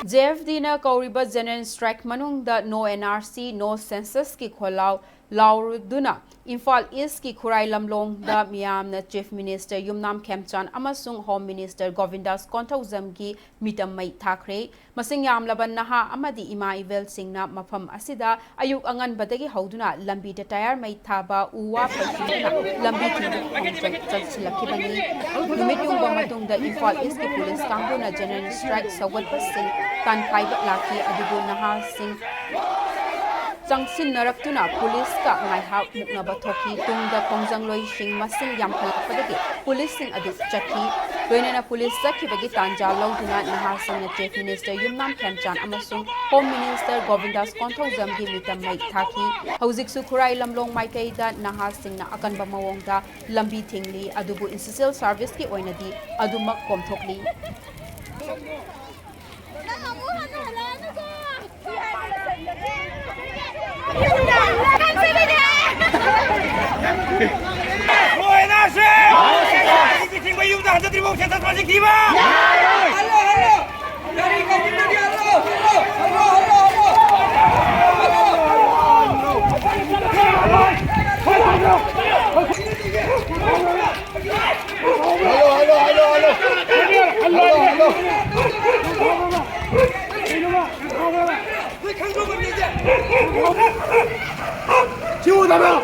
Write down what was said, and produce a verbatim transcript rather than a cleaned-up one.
J F ꯗꯤꯅ ꯀꯧꯔꯤꯕ General Strike ꯃꯅꯨꯡꯗ No N R C, No Census ꯀꯤ ꯈꯣꯜꯂꯥꯎ ꯂꯥꯎꯔꯗꯨꯅ ꯏꯝꯐꯥꯜ ꯏꯁꯀꯤ ꯈꯨꯔꯥꯏ ꯂꯝꯂꯣꯡꯗ ꯃꯤꯌꯥꯝꯅ Chief Minister ꯌꯨꯝꯅꯥꯝ ꯈꯦꯝꯆꯥꯟ ꯑꯃꯁꯨꯡ Home Minister ꯒꯣꯕꯤꯟꯗꯥꯁ ꯀꯣꯟꯊꯧꯖꯝꯒꯤ ꯃꯤꯇꯝ ꯃꯩ ꯊꯥꯈ꯭ꯔꯦ꯫ ꯃꯁꯤꯡ ꯌꯥꯝꯂꯕ ꯅꯍꯥ ꯑꯃꯗꯤ ꯏꯃꯥ ꯏꯕꯦꯜꯁꯤꯡꯅ ꯃꯐꯝ ꯑꯁꯤꯗ ꯑꯌꯨꯛ ꯑꯉꯟꯕꯗꯒꯤ ꯍꯧꯗꯨꯅ ꯂꯝꯕꯤꯗ ꯇꯌꯥꯔ ꯃꯩ ꯊꯥꯕ, ꯎ ꯋꯥ ꯄꯩꯁꯤꯟꯗꯨꯅ ꯂꯝꯕꯤ ꯊꯤꯡꯕꯒꯤ ꯈꯣꯡꯖꯪ ꯆꯪꯁꯤꯜꯂꯛꯈꯤꯕꯅꯤ꯫ ꯅꯨꯃꯤꯠ ꯌꯨꯡꯕ ꯃꯇꯨꯡꯗ ꯏꯝꯐꯥꯜ ꯏꯁꯀꯤ ꯄꯨꯂꯤꯁ ꯀꯥꯡꯕꯨꯅ General Strike ꯁꯧꯒꯠꯄꯁꯤꯡ ꯇꯥꯟꯈꯥꯏꯕ ꯂꯥꯛꯈꯤ, ꯑꯗꯨꯕꯨ ꯅꯍꯥꯁꯤꯡ ꯆꯪꯁꯤꯟꯅꯔꯛꯇꯨꯅ ꯄꯨꯂꯤꯁꯀ ꯉꯥꯏꯍꯥꯛ ꯃꯨꯛꯅꯕ ꯊꯣꯛꯈꯤ꯫ ꯇꯨꯡꯗ ꯈꯣꯡꯖꯪꯂꯣꯏꯁꯤꯡ ꯃꯁꯤꯡ ꯌꯥꯝꯈꯠꯂꯛꯄꯗꯒꯤ ꯄꯨꯂꯤꯁꯁꯤꯡ ꯑꯗꯨ ꯆꯠꯈꯤ꯫ ꯂꯣꯏꯅꯅ ꯄꯨꯂꯤꯁ ꯆꯠꯈꯤꯕꯒꯤ ꯇꯥꯟꯖꯥ ꯂꯧꯗꯨꯅ ꯅꯍꯥꯁꯤꯡꯅ Chief Minister ꯌꯨꯝꯅꯥꯝ ꯈꯦꯝꯆꯥꯟ ꯑꯃꯁꯨꯡ Home Minister ꯒꯣꯕꯤꯟꯗꯥꯁ ꯀꯣꯟꯊꯧꯖꯝꯒꯤ ꯃꯤꯇꯝ ꯃꯩ ꯊꯥꯈꯤ꯫ ꯍꯧꯖꯤꯛꯁꯨ ꯈꯨꯔꯥꯏ ꯂꯝꯂꯣꯡ ꯃꯥꯏꯀꯩꯗ ꯅꯍꯥꯁꯤꯡꯅ ꯑꯀꯟꯕ ꯃꯑꯣꯡꯗ ꯂꯝꯕꯤ ꯊꯤꯡꯂꯤ, ꯑꯗꯨꯕꯨ Essential Service ꯀꯤ ꯑꯣꯏꯅꯗꯤ ꯑꯗꯨꯃꯛ ꯀꯣꯝꯊꯣꯛꯂꯤ꯫ ꯅꯪ ꯑꯃꯨꯛ ꯍꯟꯅ ꯍꯜꯂꯛꯑꯅꯨꯀꯣ꯫ ꯂꯣꯏꯅꯁꯦ! ꯍꯧꯖꯤꯛꯇꯤ ꯊꯤꯡꯕ ꯌꯨꯝꯗ ꯍꯟꯖꯗ꯭ꯔꯤꯐꯥꯎ ꯁꯦꯟꯁꯁ ꯃꯁꯤꯡ ꯊꯤꯕ! Hello, hello! ꯒꯥꯔꯤ ꯀꯥꯏꯗꯅꯗꯤ hello! Hello, hello, hello! Hello, hello, hello, hello! Hello, hello! ꯁꯤ ꯎꯗꯕ꯭ꯔꯣ?